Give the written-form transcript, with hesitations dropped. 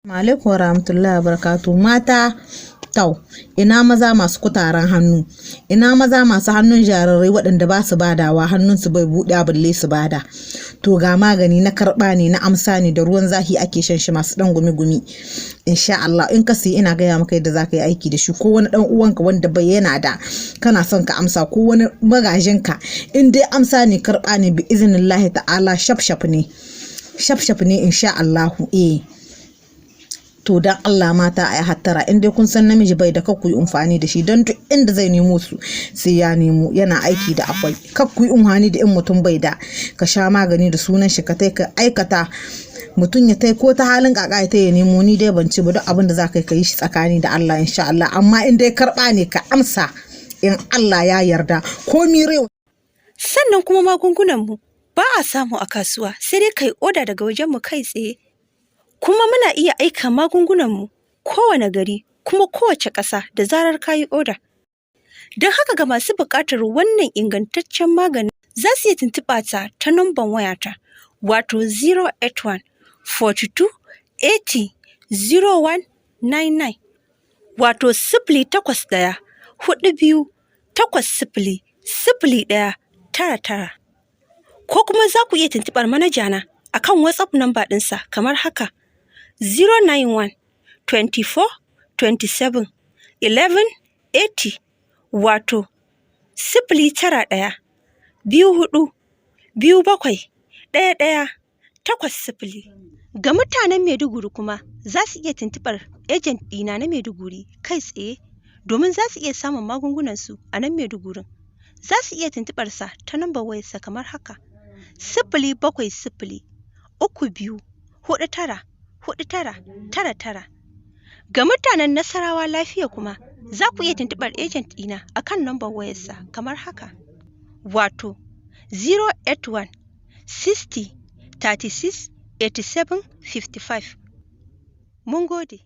Alaikum warahmatullahi wabarakatuh. Mata, tau, ina maza masu kutaren hannu, ina maza masu hannun jarirai waɗanda ba su badawa, hannunsu bai buɗe balle su bada. To ga magani na karɓa ne, na amsa ne, da ruwan zafi ake shan shi, masu ɗan gumi-gumi. Insha Allah in ka siyi, ina gaya maka yadda zaka yi aiki da shi, ko wani ɗan uwanka wanda bai yana da kana son ka amsa, ko wani magajinka, in dai amsa ne, karɓa ne, bi iznillahi ta'ala, shaf shaf ne, shaf shaf ne, insha Allahu. Eh, to dan Allah mata a yi hattara. In dai kun san namiji bai da, kakku yi amfani da shi, don duk inda zai nemo su sai ya nemo, yana aiki da akwai. Kakku yi amfani da in mutum bai da, ka sha magani da sunan shi, ka tai ka aikata, mutum ya tai ko ta halin kaka ya tai ya nemo. Ni dai ban ci ba. Duk abin da za ka yi, ka yi shi tsakani da Allah, insha Allah. Amma in dai karɓa ne, ka amsa, in Allah ya yarda komi rewa. Sannan kuma magungunanmu ba a samu a kasuwa, sai dai kai oda daga wajenmu kai tsaye. Kuma muna iya aika magungunanmu kowane gari kuma kowace ƙasa da zarar ka yi oda. Don haka ga masu buƙatar wannan ingantaccen maganin, za su iya tuntuɓa ta ta namban wayata, wato 081 42 80 0199, wato 08142800199. Ko kuma za ku iya tuntuɓar manajana a kan WhatsApp namba ɗinsa kamar haka: 091 24 27 11 80, wato 09124271180. Ga mutanen Maiduguri kuma, za su iya tuntuɓar agent ɗina na Maiduguri kai tsaye domin za su iya samun magungunansu a nan Maidugurin. Za su iya tuntuɓarsa ta nambar wayarsa kamar haka: 07032494999. Ga mutanen Nasarawa Lafiya kuma, za ku iya tuntuɓar agent ɗina a kan nambar wayarsa kamar haka, wato 081 60 36 87 55. Mun gode.